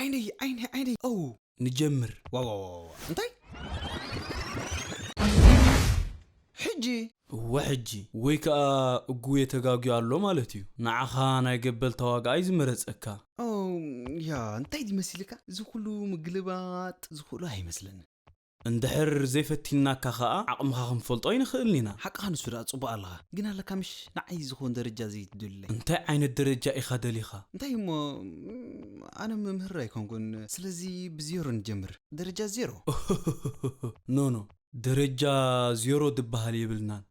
ዓይነይ ዓይነይ ዓይነይ ኦ ንጀምር። ዋዋዋዋ እንታይ ሕጂ? እወ ሕጂ ወይ ከኣ እጉየ ተጋግዩ ኣሎ ማለት እዩ። ንዓኻ ናይ ገበል ተዋጋኣይ ዝመረጸካ። ኦ ያ እንታይ ድዩ መሲልካ? እዚ ኩሉ ምግልባጥ ዝኽእሎ ኣይመስለኒ። እንድሕር ዘይፈቲናካ ከኣ ዓቕምኻ ክንፈልጦ ኣይንኽእልን ኢና። ሓቅኻ ንሱ ደኣ ጽቡቕ ኣለኻ፣ ግን ኣለካ ምሽ ንዓይ ዝኾን ደረጃ ዘይትደልለይ። እንታይ ዓይነት ደረጃ ኢኻ ደሊኻ? እንታይ እሞ ኣነ መምህር ኣይኮንኩን፣ ስለዚ ብዜሮ ንጀምር። ደረጃ ዜሮ። ኖ ኖ፣ ደረጃ ዜሮ ዝበሃል የብልናን።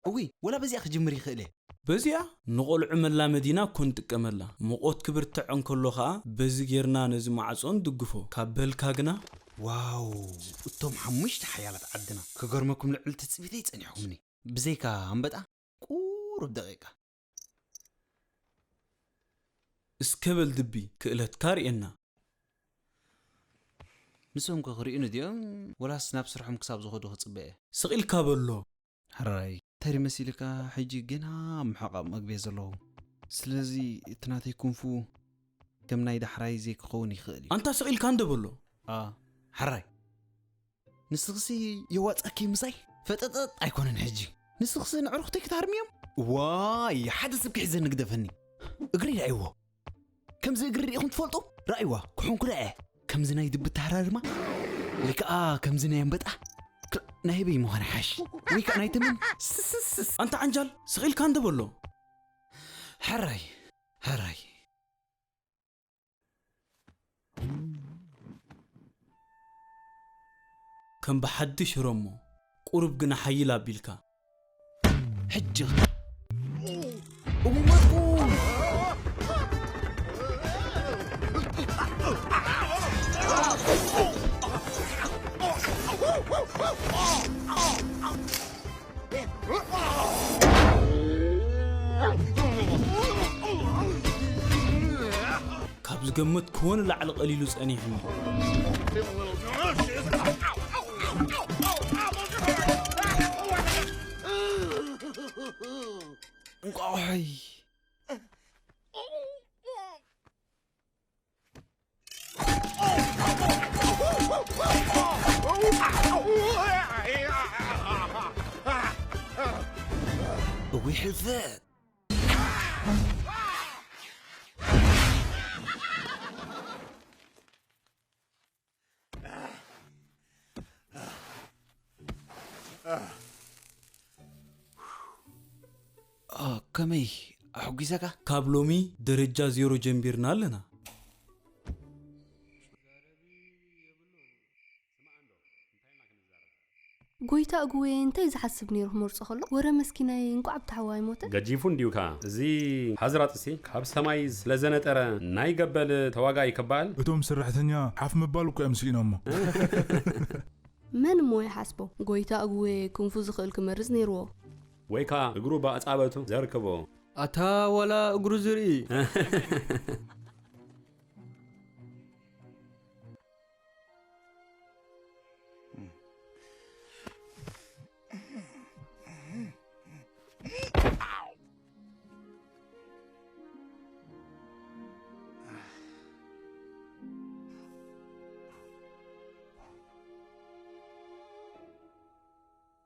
እውይ ወላ በዚኣ ክጅምር ይኽእል እየ። በዚኣ ንቖልዑ መላመዲና እኮ ንጥቀመላ። ሙቖት ክብርትዕ እንከሎ ኸኣ በዚ ጌርና ነዚ ማዕጾ ንድግፎ። ካብ በልካ ግና። ዋው! እቶም ሓሙሽተ ሓያላት ዓድና ክገርመኩም ልዕሊ ትጽቢተይ ጸኒሕኩምኒ። ብዘይካ ኣንበጣ ቁሩብ ደቂቃ። እስከ በል ድቢ ክእለትካ ርእየና። ንሶም ከ ክርእዩኒ ድዮም ወላስ ናብ ስርሖም ክሳብ ዝኸዱ ክጽበ እየ? ስቕ ኢልካ በሎ። ሕራይ ተሪ መሲልካ ሕጂ ገና ኣብ ምሕቓቕ መግቢ ዘለኹ። ስለዚ እቲ ናተይ ኩንፉ ከም ናይ ዳሕራይ ዘይክኸውን ይኽእል እዩ። ኣንታ ስቕ ኢልካ እንደ በሎ። ኣ፣ ሕራይ ንስኽሲ የዋጻኪ ምሳይ ፈጠጠጥ ኣይኮነን ሕጂ። ንስኽሲ ንዕሩኽተይ ክትሃርምዮም? ዋይ ሓደ ሰብ ክሕዘኒ ግደፈኒ። እግሪ ዳይዎ ከምዚ እግሪ ርኢኹም ትፈልጡ? ራእይዋ ክሑንኩ ደኣ ከምዚ ናይ ድቢ ተሃራርማ ወይ ከዓ ከምዚ ናይ ኣንበጣ። ክ- ናይ ህበይ ምዃን ሓሽ ወይ ከዓ ናይ ተመን ስስስስ። ኣንታ ዓንጃል ስቕ ኢልካ እንደ በሎ። ሕራይ ሕራይ ከም ብሓድሽ ህረሞ። ቁሩብ ግና ሓይል ኣቢልካ። ሕጂ እውመጥኩ። ካብ ዝገመትክዎ ንላዕሊ ቀሊሉ ጸኒሑኒ። እንቋቑሖይ። እውይ ሕልፈት። ኦ፣ ከመይ ኣሕጒሰካ? ካብ ሎሚ ደረጃ ዜሮ ጀሚርና ኣለና። ጎይታ እግዌ እንታይ ዝሓስብ ነይሩ ክመርጾ ከሎ? ወረ መስኪናይ እንቋዕ ብታሕዋ ኣይሞተን። ገጂፉ እንዲዩ ከኣ። እዚ ሓዝራጥሲ ካብ ሰማይ ስለ ዘነጠረ ናይ ገበል ተዋጋኢ ክበሃል? እቶም ሰራሕተኛ ሓፍ ምባል እኮ እዮም ስኢኖሞ። መን እሞ ይሓስቦ? ጎይታ እግዌ ክንፉ ዝኽእል ክመርጽ ነይርዎ። ወይ ከኣ እግሩ ብኣጻበቱ ዘርክቦ። ኣታ ዋላ እግሩ ዝርኢ።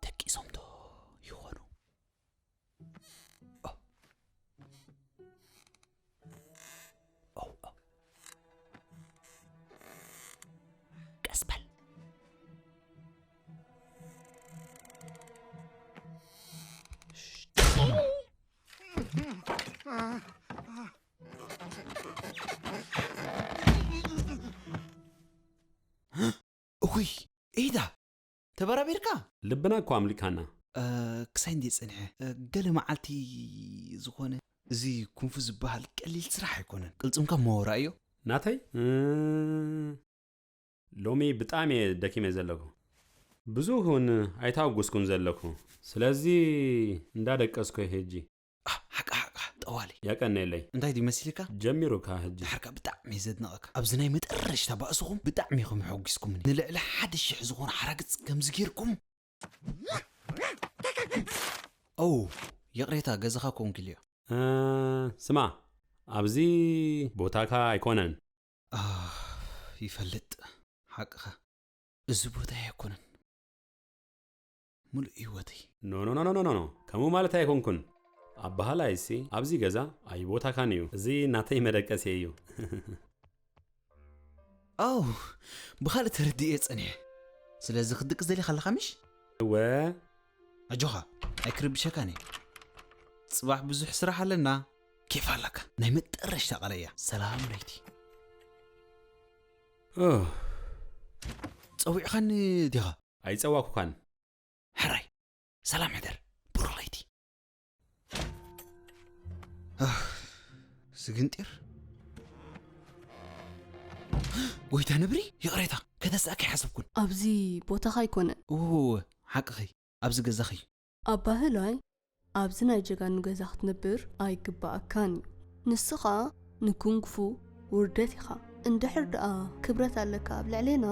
ደቂሶም ዶ ይኾኑ? ኦ። ኦ፣ ኦ። ቀስ በል። እኹይ፣ ኤዳ፣ ተበራቢርካ? ልብና እኮ ኣምሊካና። እ፣ ክሳይ እንዴ ጸንሐ፣ እ፣ ገለ መዓልቲ ዝኾነ፣ እዚ ኩንፉ ዝበሃል ቀሊል ስራሕ ኣይኮነን። ቅልጽምካ እሞ ራእዮ። ናተይ? እ፣ ሎሚ ብጣዕሚ እየ ደኪመ ዘለኹ። ብዙሕ እውን ኣይታወግስኩን ዘለኹ። ስለዚ እንዳደቀስኩ እየ ሕጂ። ኣ፣ ሓቃ፣ ሓቃ፣ ጠዋሊ። የቀንየለይ። እንታይ ድዩ መሲልካ? ጀሚሩካ ሕጂ። ድሓርካ ብጣዕሚ እየ ዘድንቐካ። ኣብዚ ናይ መጠረሽታ ባእስኹም ብጣዕሚ ኢኹም ኣሐጒስኩምኒ። ንልዕሊ ሓደ ሽሕ ዝኾኑ ሓራግጽ ከምዚ ጌርኩም። ኦ፣ ይቕሬታ፣ ገዛኻ ኮንኩ ኢለዮ። እ፣ ስማ፣ ኣብዚ ቦታካ ኣይኮነን። ኣ፣ ይፈልጥ። ሓቅኻ። እዚ ቦታ ኣይኮነን። ሙሉእ ህይወተይ። ኖ ኖ ኖ ኖ ኖ ኖ፣ ከምኡ ማለት ኣይኮንኩን። ኣበሃላይሲ ኣብዚ ገዛ ኣይቦታካን እዩ። እዚ ናተይ መደቀሲ እዩ። ኣው፣ ብኻልእ ተረዲኤ ጸኒሐ። ስለዚ ክድቅስ ደሊኻ ኣለኻ ምሽ? እወ። ኣጆኻ፣ ኣይክርብሸካን እየ። ጽባሕ ብዙሕ ስራሕ ኣለና። ኬፍ ኣለካ። ናይ መጠረሽታ ቃለይ እያ። ሰላም ለይቲ። ኦህ፣ ጸዊዕኻኒ ዲኻ? ኣይጸዋኩካን። ሕራይ፣ ሰላም ሕደር። ብሩኽ ለይቲ። ኣህ፣ ስግንጢር። ጎይታ ነብሪ፣ ይቕሬታ፣ ከተስኣኪ ሓሰብኩን። ኣብዚ ቦታኻ ኣይኮነን። እወ፣ ሓቅኺ፣ ኣብዚ ገዛኺ። ኣባህላይ፣ ኣብዚ ናይ ጀጋኑ ገዛ ክትነብር ኣይግባኣካን እዩ። ንስኻ ንኩንግፉ ውርደት ኢኻ። እንድሕር ደኣ ክብረት ኣለካ ኣብ ልዕሌና፣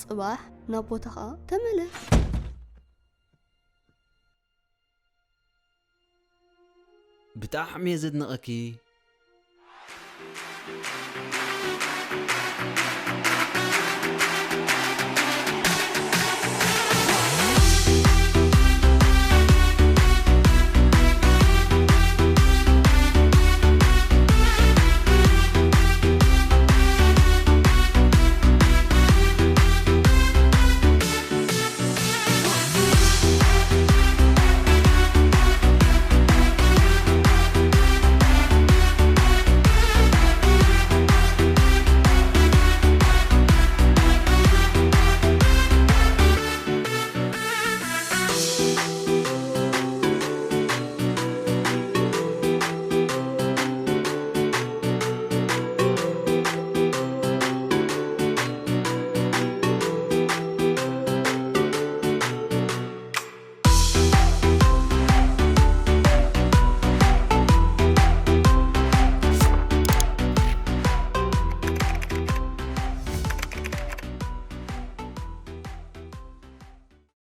ጽባሕ ናብ ቦታኻ ተመለስ። ብጣዕሚ እየ ዘድንቐኪ።